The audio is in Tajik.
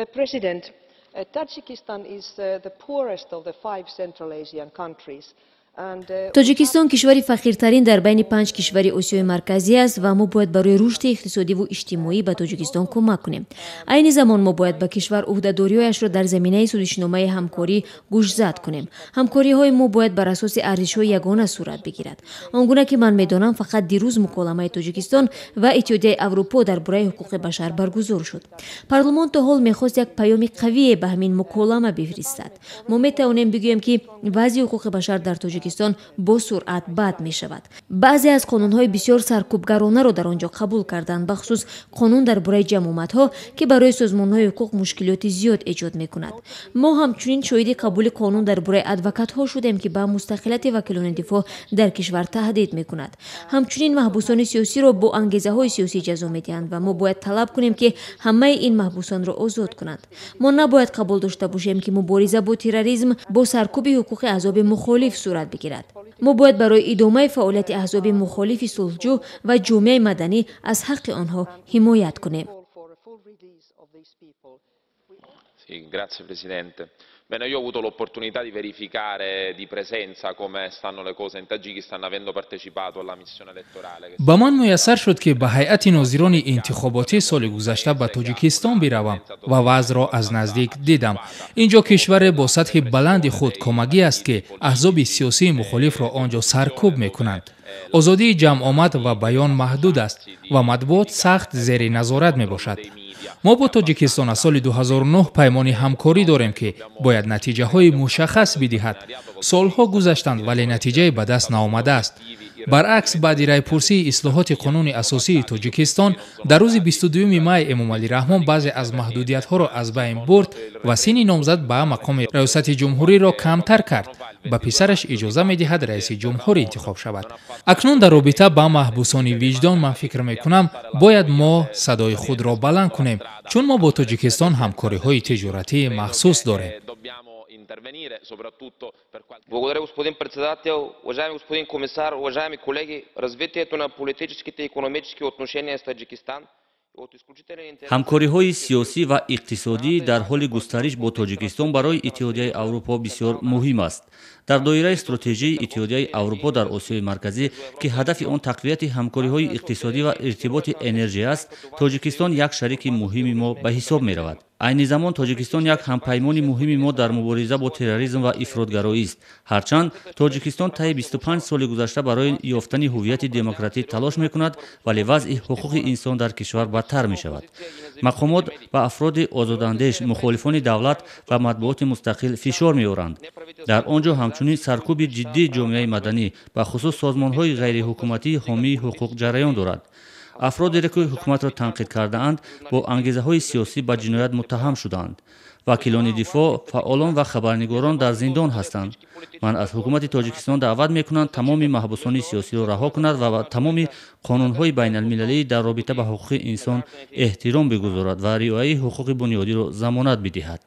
President, Tajikistan is the poorest of the five Central Asian countries. Тоҷикистон кишвари фақиртарин дар байни панҷ кишвари Осиёи Марказӣ аст ва мо бояд барои рушди иқтисодиву иҷтимоӣ ба Тоҷикистон кӯмак кунем. Айни замон мо бояд ба кишвар ӯҳдадориҳояшро дар заминаи созишномаи ҳамкорӣ гӯшзад кунем. Ҳамкориҳои мо бояд бар асоси арзишҳои ягона сурат бигирад. Он гуна ки ман медонам, фақат дирӯз муколамаи Тоҷикистон ва Иттиҳодияи Аврупо дар бораи ҳуқуқи башар баргузор шуд. Парлумон то ҳол мехост як паёми қавие ба ҳамин муколама бифиристад. Мо метавонем бигӯем, ки вазъи ҳуқуқи башар дар Тоҷикистон бо суръат бад мешавад. Баъзе аз қонунҳои бисёр саркӯбгаронаро дар он ҷо қабул карданд, бахусус қонун дар бораи ҷамъомадҳо, ки барои созмонҳои ҳуқуқ мушкилоти зиёд эҷод мекунад. Мо ҳамчунин шоҳиди қабули қонун дар бораи адвокатҳо шудем, ки ба мустақилияти вакилони дифоъ дар кишвар таҳдид мекунад. Ҳамчунин маҳбусони сиёсиро бо ангезаҳои сиёсӣ ҷазо медиҳанд ва мо бояд талаб кунем, ки ҳамаи ин маҳбусонро озод кунанд. Мо набояд қабул дошта бошем, ки мубориза бо терроризм бо саркӯби ҳуқуқи аҳзоби мухолиф сурат бигирад. Мо бояд барои идомаи фаъолияти аҳзоби мухолифи сулҳҷӯ ва ҷомеаи маданӣ аз ҳаққи онҳо ҳимоят кунем. Sì, grazie Presidente. Bene, io ho avuto l'opportunità di verificare di presenza come stanno le cose in Tagikistan, avendo partecipato alla missione elettorale. Ба ман муяссар шуд, ки ба ҳайати нозирони интихоботӣ соли гузашта ба Тоҷикистон биравам ва вазъро аз наздик дидам. Ин ҷо кишваре бо сатҳи баланди худкомагӣ аст, ки аҳзоби сиёсии мухолифро он ҷо саркӯб мекунанд. Озодии ҷамъомад ва баён маҳдуд аст ва матбуот сахт зери назорат мебошад. Мо бо Тоҷикистон аз соли 2009 паймони ҳамкорӣ дорем, ки бояд натиҷаҳои мушаххас бидиҳад. Солҳо гузаштанд, вале натиҷае ба даст наомадааст. Баръакс, баъди райпурсии ислоҳоти қонуни асосии Тоҷикистон дар рӯзи 22 май Эмомалӣ Раҳмон баъзе аз маҳдудиятҳоро аз байн бурд ва синни номзад ба мақоми раёсати ҷумҳуриро камтар кард, ба писараш иҷоза медиҳад раиси ҷумҳур интихоб шавад. Акнун дар робита ба маҳбусони виҷдон ман фикр мекунам, бояд мо садои худро баланд кунем, чун мо бо Тоҷикистон ҳамкориҳои тиҷоратии махсус дорем. Благодаря, господин председател. Уважаеми господин комисар, уважаеми колеги, развитието на политическите и икономически отношения с Таджикистан Ҳамкориҳои сиёсӣ ва иқтисодӣ дар ҳоли густариш бо Тоҷикистон барои Иттиҳодияи Аврупо бисёр муҳим аст. Дар доираи стратегияи Иттиҳодияи Аврупо дар Осиёи Марказӣ, ки ҳадафи он тақвияти ҳамкориҳои иқтисодӣ ва иртиботи энержӣ аст, Тоҷикистон як шарики муҳими мо ба ҳисоб меравад. Айни замон Тоҷикистон як ҳампаймони муҳими мо дар мубориза бо терроризм ва ифротгароист. Ҳарчанд Тоҷикистон таи 25 соли гузашта барои ёфтани ҳуввияти демократӣ талош мекунад, вале вазъи ҳуқуқи инсон дар кишвар бадтар мешавад. Мақомот ба афроди озодандеш, мухолифони давлат ва матбуоти мустақил фишор меоранд. Дар он ҷо ҳамчунин саркӯби ҷиддии ҷомеаи маданӣ, бахусус созмонҳои ғайриҳукуматии ҳомии ҳуқуқ ҷараён дорад. Афродере, ки ҳукуматро танқид кардаанд, бо ангезаҳои сиёсӣ ба ҷиноят муттаҳам шудаанд. Вакилони дифоъ, фаъолон ва хабарнигорон дар зиндон ҳастанд. Ман аз ҳукумати Тоҷикистон даъват мекунам, тамоми маҳбусони сиёсиро раҳо кунад ва ба тамоми қонунҳои байналмилалӣ дар робита ба ҳуқуқи инсон эҳтиром бигузорад ва риояи ҳуқуқи бунёдиро замонат бидиҳад.